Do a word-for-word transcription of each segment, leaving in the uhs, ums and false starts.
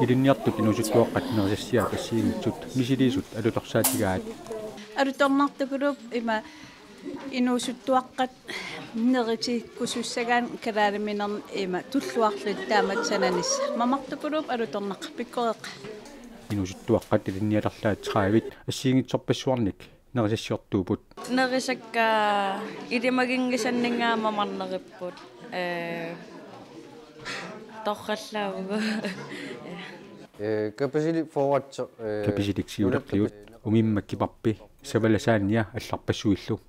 Ilinniartut inuusuttuaqqat nerisassiaat assigiinngitsut misiliisut alutorsaatigaat. Alutornartukuluup ima inuusuttuaqqat neritikkusussagaat kalaaliminerni ima tulluarlutik taamatut sananissaq. Mamartukuluup alutornaq pikkoreq. Inuusuttuaqqat ilinnialerlaat tredive assigiinngitsorpassuarnik nerisassiortuupput. Nerisakka ilimaginngisanninga mamarneripput. Ee, torrallaavugut. Ee, Kapisilik Forward, ee, Kapisilik siulerpiut, Umimma Kiparpi, Savala Saania allarpassuillu.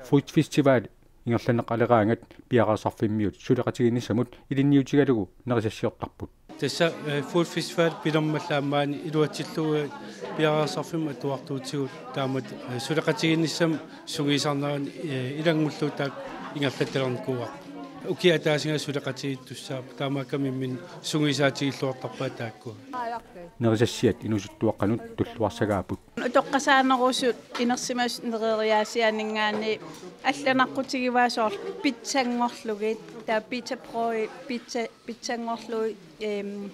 Fruit Festival ingerlanneqaleraangat piareersarfimmiut suleqatigiinnissamut ilinniutigalugu nerisassiortarput. Tassa, eh, Food Festival pilermallaammani iluatsillugu piareersarfimmut atuartuutigut taamatut, eh, suleqatigiinnissamut sungiusarnerani, eh, ilanngullugu taakku ingerlattalernikuuarput. Ukiup ataasinga suleqatigiittussaapput taamaakkami imminnut sungiusaatigilluartarpaat taakku. Nerisassiat inuusuttuaqqanut tulluarsagaapput. Utoqqasaanerusut inersimasut nereriaasiaaninngaanniit allanaqqutigivaat soorlu pitsanngorlugit, taava pizza brød, pizza, pitsanngorlugit, ehm,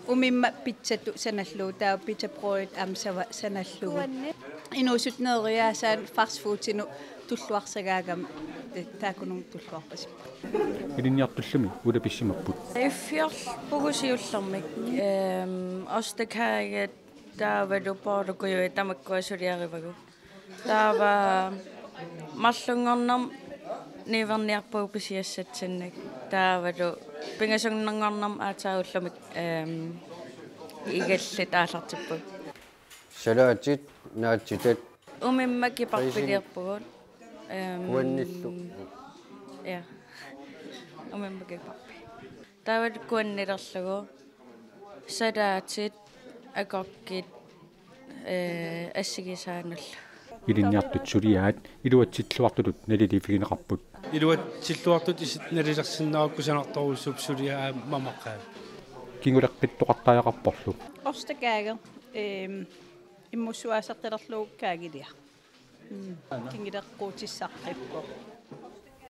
umimma pizzatut sanallugu, taava pizza brødit aamma sava-, sanallugu. Inuusuttut nereriaasaat fast foodinut tulluarsagaagami, eh, taakkununnga tulluarpasipput. Ilinniartullumi ulapissimapput. Iffiorpugut siullermik, ehm, ostekaaja taavalu boller kujui tamakkua suliarivagut. Taava marlunngornermi niuerniarpugut pisiassatsinnik. Taavalu pingasunnerngornermi aatsaat ullumi, ehm, igallit aallartippugut. Salaatit, naatsitat. Umimma kiparpiliorpugut. Ehm, kuannillu. Ja. Umimma kiparpi. Taavalu kuannilerlugu. Salaatit, agurkit, eh, assigisaanullu. Ilinniartut suliaat iluatsilluartutut naliliiffigineqarput. Iluatsilluartutut isit nalilersinnaapput kusanartorujussuupput suliaat mamaqaat. Kinguleqqittoqartariaqarporlu. Ostekage, ehm, immussuaasaqqilerlugu kaagiliaq. Mm. Kinguleqquutissaqqippoq.